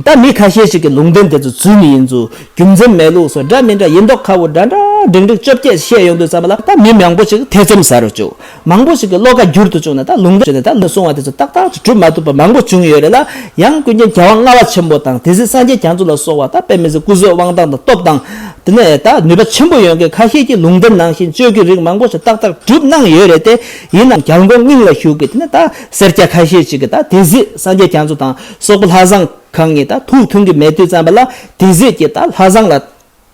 ད་མི་ཁ་ཤས་ཤིག་གིས་ལུང་བསྟན་དེ་ཚོ་རྫུན་ཡིན་ཚུལ། རྒྱུ་མཚན་མེད་ལུགས་སོགས་འདྲ་མི་འདྲ་ཡིན་མདོག་ཁ་པོ་འདྲ་འདྲ་འགྲིག་འགྲིག་བཅོ་བརྒྱད་བཤད་ཡོང་དུས་ཙམ་པ་ལ་ད་མི་མང་པོ་ཞིག་ཐེ་ཚོམ་ཟ་རུ་བཅུག་མང་པོ་ཞིག་གིས་བློ་ཁ་བསྒྱུར་དུ་བཅུག་ནས་ད་ལུང་བསྟན་བྱས་ནས་ད་གསུང་བ་དེ་ཚོ་ཏག་ཏག་ཅིག་གྲུབ་མ་ཐུབ་པ་མང་པོ་བྱུང་ཡོད་རེད་ལ། ཡང་ཀུན་མཁྱེན་རྒྱལ་དབང་ལྔ་པ་ཆེན་པོ་དང་སྡེ་སྲིད་སངས་རྒྱས་རྒྱ་མཚོ་ལ་སོགས་པ་ད་དཔེ་མི་སྲིད་སྐུ་གཟུགས་དབང་ཐང་དང་སྟོབས་དང་། དེ་ནས་ད་ནུས་པ་ཆེན་པོ་ཡོད་མཁན་ཁ་ཤས་ཀྱིས་ལུང་བསྟན་ནང་བཞིན་བཅོས་ཀྱི་རིགས་མང་པོ་ཞིག་ཏག་ཏག་གྲུབ་གནང་ཡོད་རེད་དེ། ཡིན་ནའང་རྒྱལ་འགོང་སྙིང་ལ་ཞུགས་པའི་དེ་ནས་ད་སེར་སྐྱ་ཁ་ཤས་ཤིག་གིས་ད་སྡེ་སྲིད་སངས་རྒྱས་རྒྱ་མཚོ་དང་སོག་པོ་ལྷ་བཟང་ཁང་གཉིས་ད་ཐུགས་མཐུན་གྱི་མེད་དུས་ཙམ་པ་ལ་སྡེ་སྲིད་ཀྱིས་ད་ལྷ་བཟང་ལ།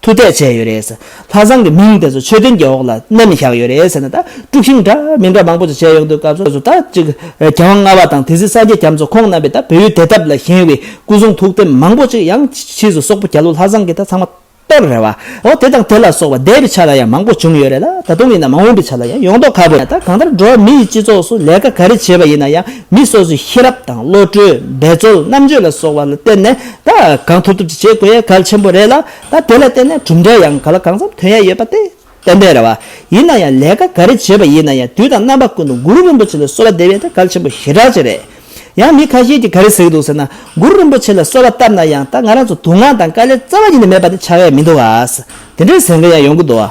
བསྡུ་བསྡད་བྱས་ཡོད་རེད་ཟེར། ལྷ་བཟང་གི་མིང་དེ་ཚོ་མཆོད་རྟེན་གྱི་འོག་ལ་བསྣམས་བཞག་ཡོད་རེད་ཟེར་ནས། ད་དཀྲུག་ཤིང་འདྲ་མི་འདྲ་མང་པོ་ཅིག་བྱས་ཡོང་དུས་སྐབས་སུ། ད་ཅིག་རྒྱལ་དབང་ལྔ་པ་དང་དེ་སྲིད་སངས་རྒྱས་རྒྱ་མཚོ་ཁོང་རྣམ་པས་ད་བལ་ཡུལ་བདེ་ཐབས་ལ་བཞེངས་པའི་སྐུ་གསུང་ཐུགས་རྟེན་མང་པོ་ཅིག་ཡང་ཕྱིས་སུ་སོག་པོ་རྒྱལ་པོ་ལྷ་བཟང་གིས་ད་ཚང་མ་གཏོར་རེད་བ། འོ་དེ་དང་དེ་ལ་སོགས་པ་འདས་པའི་ཆ་ལ་ཡང་མང་པོ་བྱུང་ཡོད་རེད་ལ། ད་དུང་ཡིན་ན་མ་འོངས་པའི་ཆ་ལ་ཡང་ཡོང་མདོག་ཁ་པོ་ཡིན། ད་གང་ལྟར་འགྲོ་བ་མི་ཡི་སྤྱི་ཚོགས་སུ་ལས་ཀ་ག་རེ་བྱེད་པ་ཡིན་ན་ཡང་མི་སོ་སོའི་ཤེས་རབ་དང་བློ་གྲོས། འབད་རྩོལ། རྣམ་དཔྱོད་ལ་སོགས་པ་ལ་བརྟེན་ནས་ད་གང་ཐུབ་ཐུབ་ཅིག་བྱེད་དགོས་ཡ་གལ་ཆེན་པོ་རེད་ལ། ད་དེ་ལ་བརྟེན་ནས་གྲུབ་འབྲས་ཡང་ག་ལ་གང་འཚམ་ཐོན་ཡ་ཡོད་པ་དེ་ཏན་ཏན་རེད་བ། ཡིན་ན་ཡང་ལས་ཀ་ག་རེ་བྱེད་པ་ཡིན་ན་ཡང་དུས་དང་རྣམ་པ་ཀུན་ཏུ་གུ་རུ་རིན་པོ་ཆེ་ལ་གསོལ་བ་འདེབས་ཡ་དེ་གལ་ཆེན་པོ་ཞེ་དྲག་ཅིག་རེད། ཡང་མི་ཁ་ཤས་ཀྱིས་ག་རེ་ཟེར་གྱི་འདུག་ཟེར་ན། གུ་རུ་རིན་པོ་ཆེ་ལ་གསོལ་བ་བཏབ་ན་ཡང་ད་ང་རང་ཚོ་སྡུག་བསྔལ་དང་དཀའ་ལས་རྩ་བ་ཉིད་ནས་མེད་པ་དེ་ཆགས་ཡ་མི་འདུག་ག། དེ་འདྲའི་ཟེར་མཁན་ཡང་ཡོང་གི་འདུག་ག།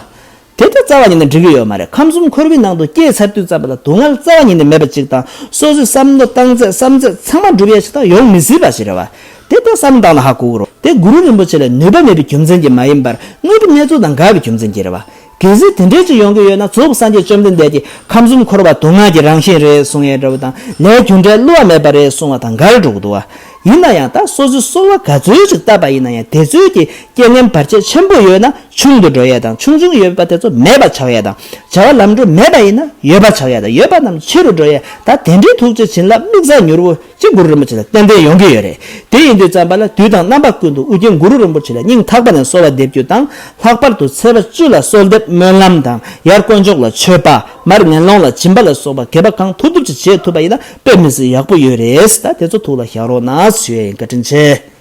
དེ་ལྟར་རྩ་བ་ཉིད་ནས་འགྲིག་གི་ཡོད་མ་རེད། ཁམས་གསུམ་འཁོར་བའི་ནང་དུ་སྐྱེས་ཚར་དུས་ཙམ་པ་ལ་སྡུག་བསྔལ་རྩ་བ་ཉིད་ནས་མེད་པ་ཅིག་དང་། སོ་སོའི་བསམ་བློ་བཏང་ཚད་བསམ་ཚད་ཚང་མ་འགྲུབ་ཡ་ཞིག་ད་ཡོང་མི་སྲིད་པ་ཞིག་རེད་བ། དེ་ལྟར་བསམ་བློ་བཏང་ན་ཧ་གོ་གི་རེད། དེ་གུ་རུ་རིན་པོ་ཆེ་ལ་ནུས་པ་མེད་པའི་རྒྱུ་མཚན་གྱིས་མ་ཡིན་པར་དངོས་པོ་གནས་ཚུལ་དང་འགལ་བའི་རྒྱུ་མཚན་གྱིས་རེད་བ། གལ་སྲིད་དེ་འདྲའི་ཅིག་ཡོང་གི་ཡོད་ན། རྫོགས་པའི་སངས་རྒྱས་བཅོམ་ལྡན་འདས་ཀྱིས་ཁམས་གསུམ་འཁོར་བ་སྡུག་བསྔལ་གྱི་རང་བཞིན་རེད་གསུང་ཡ་འདྲ་བོ་དང་། ལས་རྒྱུ་འབྲས་བསླུ་བ་མེད་པ་རེད་གསུང་བ་དང་འགལ་འགྲོ་གི་འདུག་བ། ཡིན་ན་ཡང་ད་སོ་སོའི་གསོལ་བ་ག་ཚོད་ཅིག་བཏབ་པ་ཡིན་ན་ཡང་དེ་ཚོད་ཀྱི་རྐྱེན་ངན་བར་ཆད་ཆེན་པོ་ཡོད་ན། ཆུང་དུ་འགྲོ་ཡས་དང་། ཆུང་ཆུང་ཡོད་པ་དེ་ཚོ་མེད་པ་ཆགས་ཡས་དང་། བྱ་བ་ལམ་འགྲོ་མེད་པ་ཡིན་ན་ཡོད་པ་ཆགས་ཡས་དང་། ཡོད་པ་རྣམས་ཆེ་རུ་འགྲོ་ཡས། ད་དེ་འདྲའི་ཐུགས་རྗེ་བྱིན་རླབས་དམིགས་བསལ་མྱུར་བ་ཅིག་གུ་རུ་རིན་པོ་ཆེ་ལ་ཏན་ཏན་ཡོང་གི་ཡོད་རེད། དེ་ཡིན་དུས་ཙམ་པ་ལ་དུས་དང་རྣམ་པ་ཀུན་ཏུ་ཨོ་རྒྱན་གུ་རུ་རིན་པོ་ཆེ་ལ་སྙིང་ཐག་པ་ནས་གསོལ་བ་འདེབས་རྒྱུ་དང་། ལྷག་པར་དུ་ཚེས་པ་བཅུ་ལ་གསོལ་འདེབས་སྨོན་ལམ་དང་། ཡར་དཀོན་མཆོག་ལ་མཆོད་པ། མར་ངན་སློང་ལ་སྦྱིན་པ་ལ་སོགས་པ་དགེ་བ་གང་ཐུབ་ཐུབ་ཅིག་བྱེད་ཐུབ་པ་ཡིན་ན་དཔེ་མི་སྲིད་ཡག་པོ་ཡོད་རེད། ད་དེ་ཚོ་ཐུགས་ལ་བཞག་རོགས་གནང་ཞུ་ཡས་ཡིན། བཀའ་དྲིན་ཆེ།